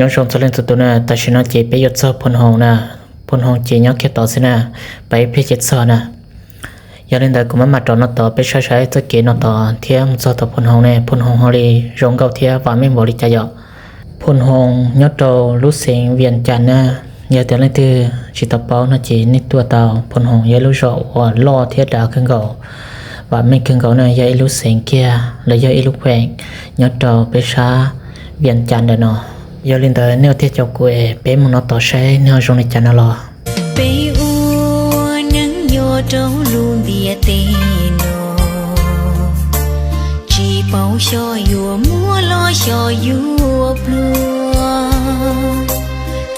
Nyob zoo txhua leej txhua tus na, tam sim no ces peb yuav txog Phoos Hoos na. Phoos Hoos ces nyob kiag tod xwb na, peb ib pliag ces txog na. Yog li ntawd kuv mam mam rov no tod peb saib saib txoj kev no tod thiab mus txog tom Phoos Hoos ne, Phoos Hoos ho li zoo nkauj thiab vam meej npaum li cas yom. Phoos Hoos nyob rau lub xeev Vias Cas na. Yog tias leej twg tsis tau paub no ces nej tuaj tau. Phoos Hoos yog ib lub zos uas loj thiab dav kawg nkaus, vam meej kawg nkaus na, yog ib lub xeev kiag los yog ib lub khueem nyob rau peb sab Vias Cas ntawm no. Yog li ntawd nej ua tiag caum kuv es peb mus no tod saib nej ho zoo li cas no los. Peb ua neeg nyob rau lub ntiaj teb no, tsis paub xyov yuav muaj los xyov yuav pluag.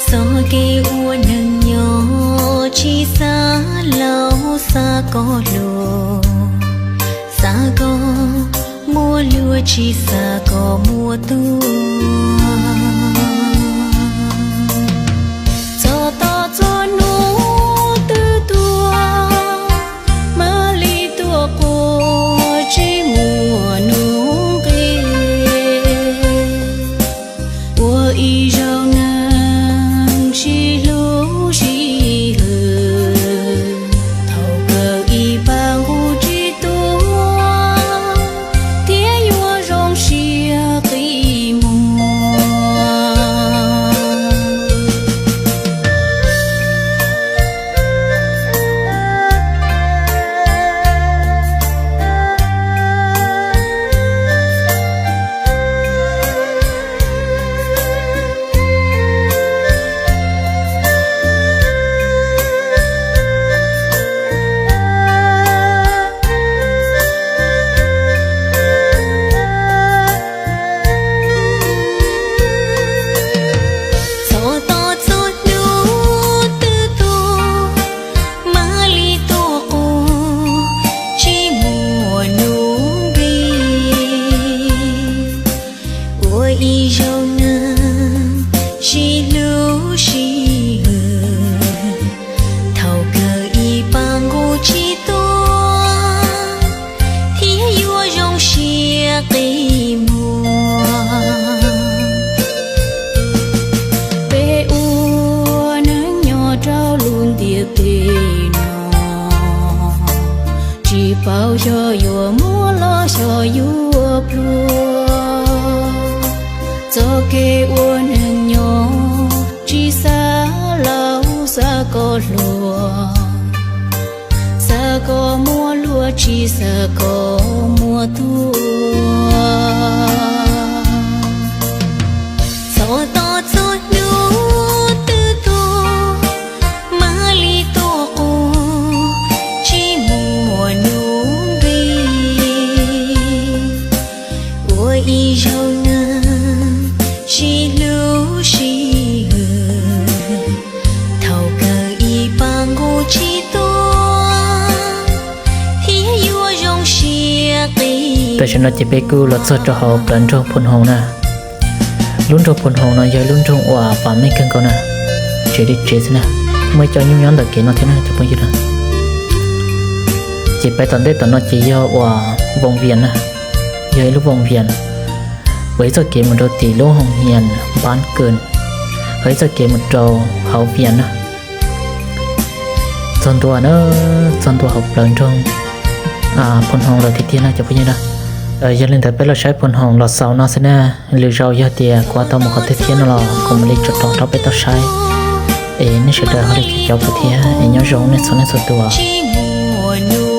Txoj kev ua neeg nyob tsis xav laus xav kom hluas, xav kom muaj luag tsis xav kom muaj tuag. Txog tom txog hnub twb tuag, mam li tuaj quaj tsis muaj nuj nqis. Ua ib zaug neeg sib hlub sib hwm, thaum kawg ib pab nqus tsis tuag, thiab yuav zoo siab qi muag. Txog tom txog hnub twb tuag, mam li tuaj quaj tsis muaj nuj nqis. Ua ib zaug neeg sib hlub sib hwm, thaum kawg ib pab nqus tsis tuag, thiab yuav zoo siab qi muag. Peb ua neeg nyob rau lub ntiaj teb no, tsis paub xyov yuav muaj los xyov yuav pluag. Txoj kev ua neeg nyob tsis xav laus xav kom hluas, xav kom muaj luag tsis xav kom muaj tuag. Txog tom txog hnub twb tuag, mam li tuaj quaj tsis muaj nuj nqis. Ua ib zaug neeg sib hlub sib hwm, thaum kawg ib pab nqus tsis tuag, thiab yuav zoo siab qi. Tam sim no ces peb kuj los txog rau hauv plawv nroog Phoos Hoos na. Lub nroog Phoos Hoos no yog ib lub nroog uas vam meej kawg nkaus na, tsev li tsev xwb na. Muaj ib co nyuj nyob ntawm kev no thiab na cov phooj ywg na. Ces peb tom ntej tom no ces yog uas Voos Vias na, yog ib lub Voos Vias uas ib txoj kev mus rau tim lub Hoos Hias Npab Kws, ho ib txoj kev mus rau hauv Vias na. Txog ntua na, txog ntua hauv plawv nroog Phoos Hoos lawm tiag tiag na cov phooj ywg na. Yog li ntawd peb los saib Phoos Hoos los xaus no xwb na. Lwm zaus yog tias kuv tau mus qhov twg thiab no los kuv mam li tso rau peb tau saib. Es nej sawv daws ho li caum kuv thiab es nyob zoo nej txhua leej txhua tus.